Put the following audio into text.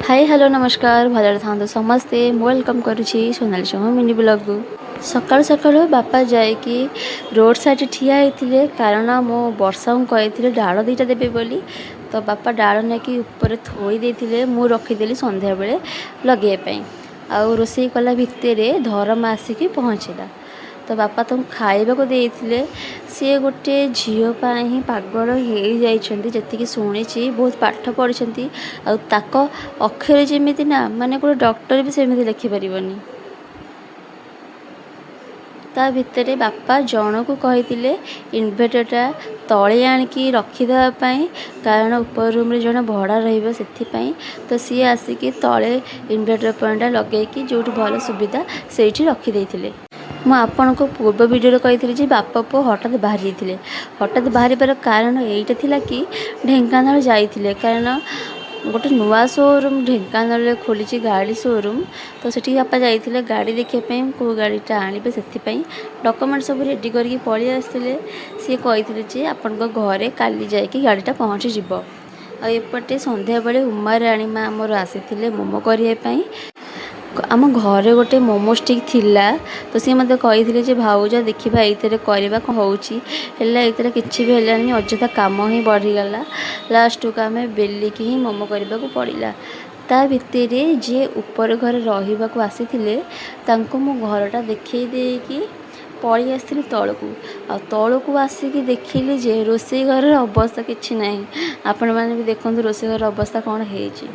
High, hello, ନମସ୍କାର। ଭଲରେ ଥାନ୍ତୁ ସମସ୍ତେ। ମୁଁ welcome କରୁଛି ସୋନାଲି ସହ ମିନି ବ୍ଲଗ୍କୁ। ସକାଳୁ ସକାଳୁ ବାପା ଯାଇକି ରୋଡ଼ ସାଇଡ଼୍ ଠିଆ ହେଇଥିଲେ, କାରଣ ମୁଁ ବର୍ଷାଙ୍କୁ କହିଥିଲି ଡାଳ ଦୁଇଟା ଦେବେ ବୋଲି। ତ ବାପା ଡାଳ ନେଇକି ଉପରେ ଥୋଇ ଦେଇଥିଲେ, ମୁଁ ରଖିଦେଲି ସନ୍ଧ୍ୟାବେଳେ ଲଗେଇବା ପାଇଁ। ଆଉ ରୋଷେଇ କଲା ଭିତରେ ଧରମା ଆସିକି ପହଞ୍ଚିଲା, ତ ବାପା ତାଙ୍କୁ ଖାଇବାକୁ ଦେଇଥିଲେ। ସିଏ ଗୋଟେ ଝିଅ ପାଇଁ ହିଁ ପାଗଳ ହେଇଯାଇଛନ୍ତି, ଯେତିକି ଶୁଣିଛି। ବହୁତ ପାଠ ପଢ଼ିଛନ୍ତି ଆଉ ତାଙ୍କ ଅକ୍ଷର ଯେମିତି ନା, ମାନେ ଗୋଟେ ଡକ୍ଟର ବି ସେମିତି ଲେଖିପାରିବନି। ତା ଭିତରେ ବାପା ଜଣକୁ କହିଥିଲେ ଇନଭର୍ଟରଟା ତଳେ ଆଣିକି ରଖିଦେବା ପାଇଁ, କାରଣ ଉପର ରୁମ୍ରେ ଜଣେ ଭଡ଼ା ରହିବ ସେଥିପାଇଁ। ତ ସିଏ ଆସିକି ତଳେ ଇନଭର୍ଟର ପଏଣ୍ଟଟା ଲଗେଇକି ଯେଉଁଠି ଭଲ ସୁବିଧା ସେଇଠି ରଖିଦେଇଥିଲେ। ମୁଁ ଆପଣଙ୍କୁ ପୂର୍ବ ଭିଡ଼ିଓରେ କହିଥିଲି ଯେ ବାପା ପୁଅ ହଠାତ୍ ବାହାରି ଯାଇଥିଲେ। ହଠାତ୍ ବାହାରିବାର କାରଣ ଏଇଟା ଥିଲା କି ଢେଙ୍କାନାଳ ଯାଇଥିଲେ, କାରଣ ଗୋଟେ ନୂଆ ସୋରୁମ୍ ଢେଙ୍କାନାଳରେ ଖୋଲିଛି, ଗାଡ଼ି ସୋରୁମ୍। ତ ସେଠିକି ବାପା ଯାଇଥିଲେ ଗାଡ଼ି ଦେଖିବା ପାଇଁ, କେଉଁ ଗାଡ଼ିଟା ଆଣିବେ ସେଥିପାଇଁ। ଡକୁମେଣ୍ଟ ସବୁ ରେଡ଼ି କରିକି ପଳେଇ ଆସିଥିଲେ। ସିଏ କହିଥିଲେ ଯେ ଆପଣଙ୍କ ଘରେ କାଲି ଯାଇକି ଗାଡ଼ିଟା ପହଞ୍ଚିଯିବ। ଆଉ ଏପଟେ ସନ୍ଧ୍ୟାବେଳେ ଉମାରାଣୀ ମା ଆମର ଆସିଥିଲେ ମୋମୋ କରିବା ପାଇଁ। ଆମ ଘରେ ଗୋଟେ ମୋମୋ ଷ୍ଟିକ୍ ଥିଲା, ତ ସିଏ ମୋତେ କହିଥିଲେ ଯେ ଭାଉଜ, ଦେଖିବା ଏଇଥିରେ କରିବା, କ'ଣ ହେଉଛି। ହେଲେ ଏଇଥିରେ କିଛି ବି ହେଲାନି, ଅଯଥା କାମ ହିଁ ବଢ଼ିଗଲା। ଲାଷ୍ଟକୁ ଆମେ ବେଲିକି ହିଁ ମୋମୋ କରିବାକୁ ପଡ଼ିଲା। ତା ଭିତରେ ଯିଏ ଉପର ଘରେ ରହିବାକୁ ଆସିଥିଲେ, ତାଙ୍କୁ ମୁଁ ଘରଟା ଦେଖେଇ ଦେଇକି ପଳେଇ ଆସିଥିଲି ତଳକୁ। ଆଉ ତଳକୁ ଆସିକି ଦେଖିଲି ଯେ ରୋଷେଇ ଘରର ଅବସ୍ଥା କିଛି ନାହିଁ। ଆପଣମାନେ ବି ଦେଖନ୍ତୁ ରୋଷେଇ ଘରର ଅବସ୍ଥା କ'ଣ ହେଇଛି।